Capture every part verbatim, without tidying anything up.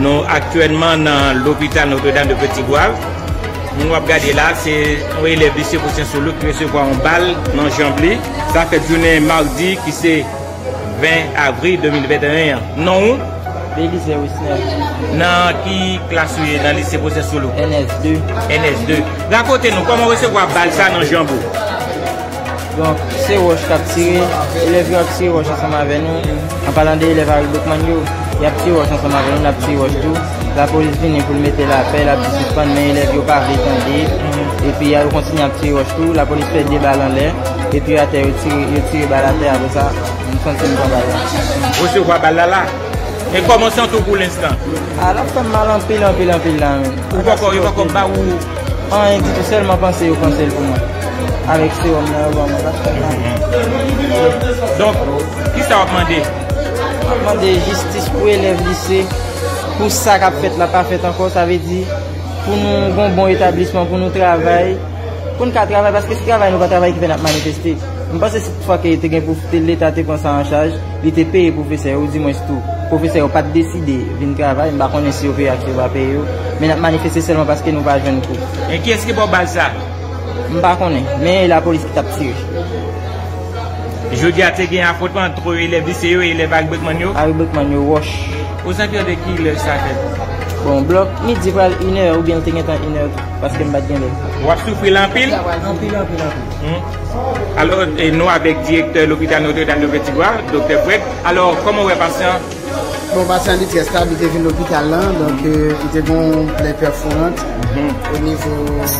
Nou aktyèlman nan lopital Notre-Dame de Petit-Goâve. Moun w ap gade la, se yon elèv lise Faustin Soulouque ki resevwa yon bal nan janm li. Sa fèt jounen madi ki se ven avril de mil venteyen an. Non ou? Belize Wisner. Nan ki klas ou ye nan lise Faustin Soulouque? N S de. N S de. Rakonte nou, kòman w resevwa bal sa nan janm ou? Donk, se wòch k ap tire, elèv yo ap tire wòch ansanm avè nou. An palan de elèv Harry Boukman yo, y ap tire wòch ansanm avè nou, n ap tire wòch tou. Lapolis vini pou l mete lapè, l ap di sispann, men elèv yo pa vle tande. Epi yo kontinye ap tire wòch tou, lapolis fè de bal anlè, epi atè yo tire, yo tire bal atè, apre sa, m santi m pran bal la. Resevwa bal la la. E kòman w santi w pou lenstan? A, l ap fè m mal anpil, anpil, anpil la menm. Ou poko, yo poko ba ou anyen ditou, sèlman panse yo panse l pou mwen. Avèk sewòm nan yo ban mwen, l ap fè m mal. Donk, kisa w ap mande? M ap mande jistis pou elèv lise, pou sa k ap fèt la pa fèt ankò, sa vle di, pou nou gon bon etablisman, pou nou travay, pou n ka travay, paske se travay nou pa travay ki fè n ap manifeste. M panse si toutfwa ke te gen pou te, Leta te pran sa an chaj, li te peye pwofesè yo, dimwens tou, pwofesè yo pa t deside vin travay, m pa konnen si yo peye ak si yo pa peye yo, men n ap manifeste sèlman paske nou pa jwenn kou. E kiyès ki ba w bal sa? M pa konnen, men e lapolis ki t ap tire. Jodi a te gen afwontman ant elèv lise yo e elèv Harry Boukman yo? Harry Boukman yo, wòch. Ou santi w de ki lè sa fèt? Bon, blòk midi pral inè oubyen l te gentan inè tou, paske m pa t gen lè. W ap soufri l anpil? Anpil, anpil, anpil. Hmm. Alò, e nou avèk direktè lopital Notre-Dame de Petit-Goâve, doktè Fred. Alò, kòman w wè pasyan? Bon, pasyan li trè stab, li te vin lopital la, donk, euh, li te gen yon plè pèforant o nivo, euh,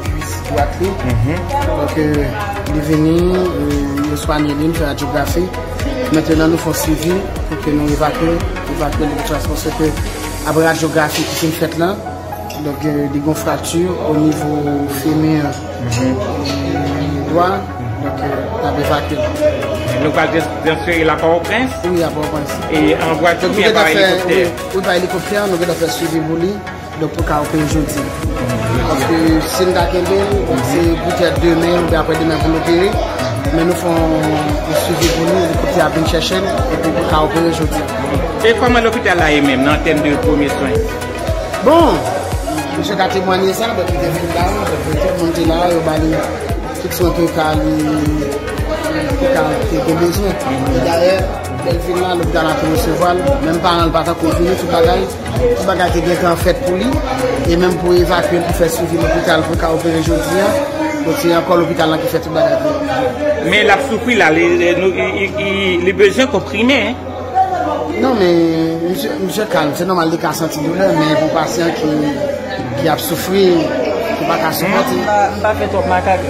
kwis dwat li. Donk, euh, li vini, euh, yo swanye li, nou fè radyografi. Mentnan, nou fè yon swivi pou ke nou evakye, evakye li, paske apre radyografi ki fin fèt la, donk, euh, li gen frakti o nivo femen, euh, dwa. Donk, euh, n ap evakye l. Nou pral trans-, transfere l a Pòtoprens? Wi, a Pòtoprens. E an vwati oubyen pa elikoptè? Wi, pa elikoptè, nou gentan fè swivi pou li. Donk, pou ka opere jodi. Paske si n ta kenbe l, donk, se poutèt demen oubyen apre demen pou l opere. Men nou fè yon swivi pou li, elikoptè ap vin chèche l, epi pou ka opere jodi. E kòman lopital la ye menm, nan tèm de premye swen? Bon, misye ka temwanye sa, donk, li te vin la, donk, tout moun te la, yo ba li tout swen ke ka li, ke ka te gen bezwen. E dayè, lè l vin la, lopital la te resevwa l, menm paran l pa t ankò vini, tout bagay, tout bagay te gentan fèt pou li, e menm pou evakye l, pou fè swivi lopital, pou l ka opere jodi a, donk, se ankò lopital la ki fè tout bagay pou li. Men l ap soufri la, li, li, nou, li, li, li, li bezwen konprime, en. Non, men misye, misye kalm. Se nòmal li ka santi doulè, men pou pasyan ki, ki ap soufri, ki pa ka sipòte. M pa, m pa fè twòp makak.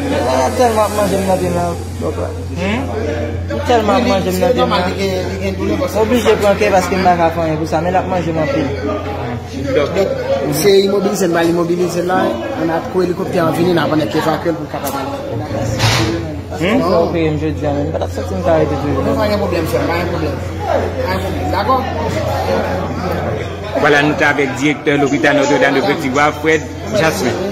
Tèlman ap manje m nan pen la, bòk la. M tèlman ap manje m nan pen la. M oblije pran kè paske m pa ka fè anyen pou sa, men l ap manje m anpil. Donk, se imobilize n pral imobilize l la, ann atann ke elikoptè an vini, n ap annik evakye l pou l kapab ale. Hmm? Sa opere m jodi a, men m pa t ap santi m ka rete toujou. Non, pa gen pwoblèm, frè m, pa gen pwoblèm. Pa gen pwoblèm, dakò? Vwala, nou te avèk direktè lopital Notre-Dame de Petit-Goâve, Fred Jasmin.